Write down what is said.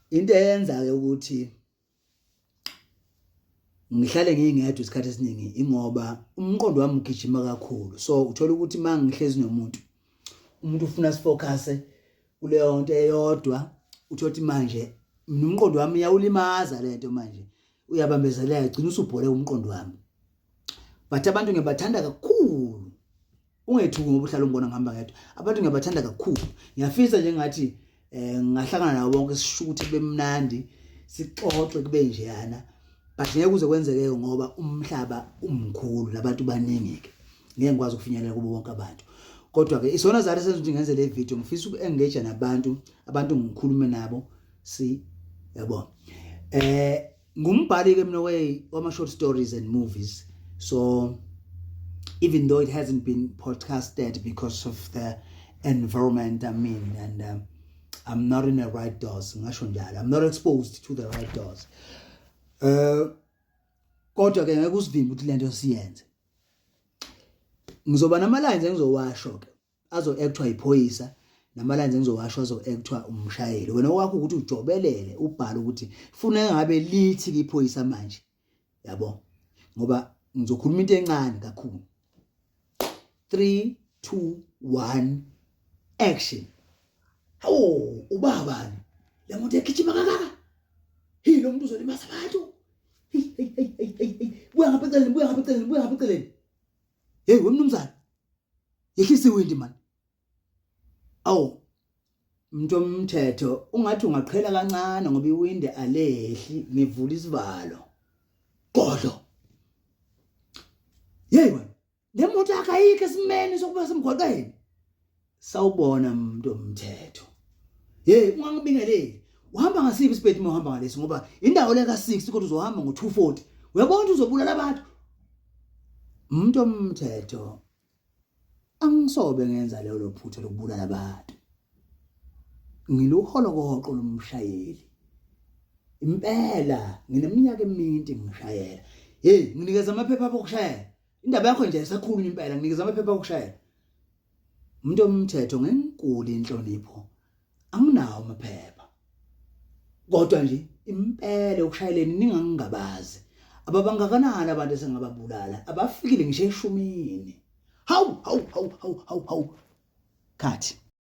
Into eyenza ke ukuthi ngihlale ngingedwa isikhathi esiningi ingoba umqondo wami ugijima kakhulu, so uthola ukuthi uma ngihlezi nomuntu, umuntu ufuna sifocuse kuleyo nto eyodwa. Uthola ukuthi manje mina umqondo wami uyawulimaza lento, manje uyabambezeleka, gcina usubhole umqondo wami. But abantu ngiyabathanda kakhulu, ungethuki ngoba uhlala ungibona ngihamba ngedwa. Abantu ngiyabathanda kakhulu, ngiyafisa nje ngathi ngingahlangana nabo bonke, sishuthe kube mnandi, sixoxe kube njeyana, but ngeke kuze kwenzeke ngoba umhlaba umkhulu nabantu baningi ke, ngeke ngikwazi ukufinyelela kubo bonke abantu. Kodwa ke isona zari senza ukuthi ngenze le video, ngifisa uku-engage nabantu, abantu ngikhulume nabo si yabo. Ngumbhali ke mina way wama short stories and movies, so even though it hasn't been podcasted because of the environment I'm in and I'm not in the right doors, ngasho njalo, I'm not exposed to the right doors, kodwa ke ngeke usivimbe ukuthi lento siyenze. Ngizoba nama lines engizowasho ke azo-actwa iphoyisa, nama-lines engizowasho azo-actwa umshayeli. Wena wakho ukuthi ujobelele, ubhale ukuthi funa ngabe lithi iphoyisa manje, yabo, ngoba ngizokhuluma into encane kakhulu. 3 2 1 action. Hawu, ubabani le muntu egijima kangaka? Hi, lo muntu uzolimaza abantu. Hey hey hey hey hey, buya ngapha eceleni, buya ngapha eceleni, buya ngapha eceleni. Hey wemnumzane, yehlisa iwindi man. Awu umuntu omthetho, ungathi ungaqhela kancane ngoba iwindi alehli, ngivula isivalo. Godlo. Hey wena, le moto yakho ayikho esimeni sokuba semgwaqeni. Sawubona umuntu omthetho. Hey, ungangibingeleli. Uhamba ngasiphi isipedi uma uhamba ngalesi? Ngoba indawo le ka-60 kodwa uzohamba ngo-240. Uyabona ukuthi uzobulala abantu. Umuntu omthetho, angisobe ngenza leyo phutha lokubulala abantu. Ngiluholokoqo lomshayeli. Impela ngineminyaka eminti ngishayela. Hey, nginikeza amaphepha okushayela. Indaba yakho nje isakhulunywa impela, nginikeza amaphepha okushayela. Umuntu omthetho, ngenkulu inhlonipho, anginawo amaphepha. Kodwa nje impela ukushayeleni ningangingabazi. Ababangakanani abantu esengababulala? Abafikile ngisho eshumini. Hawu hawu hawu hawu hawu hawu. Khathi.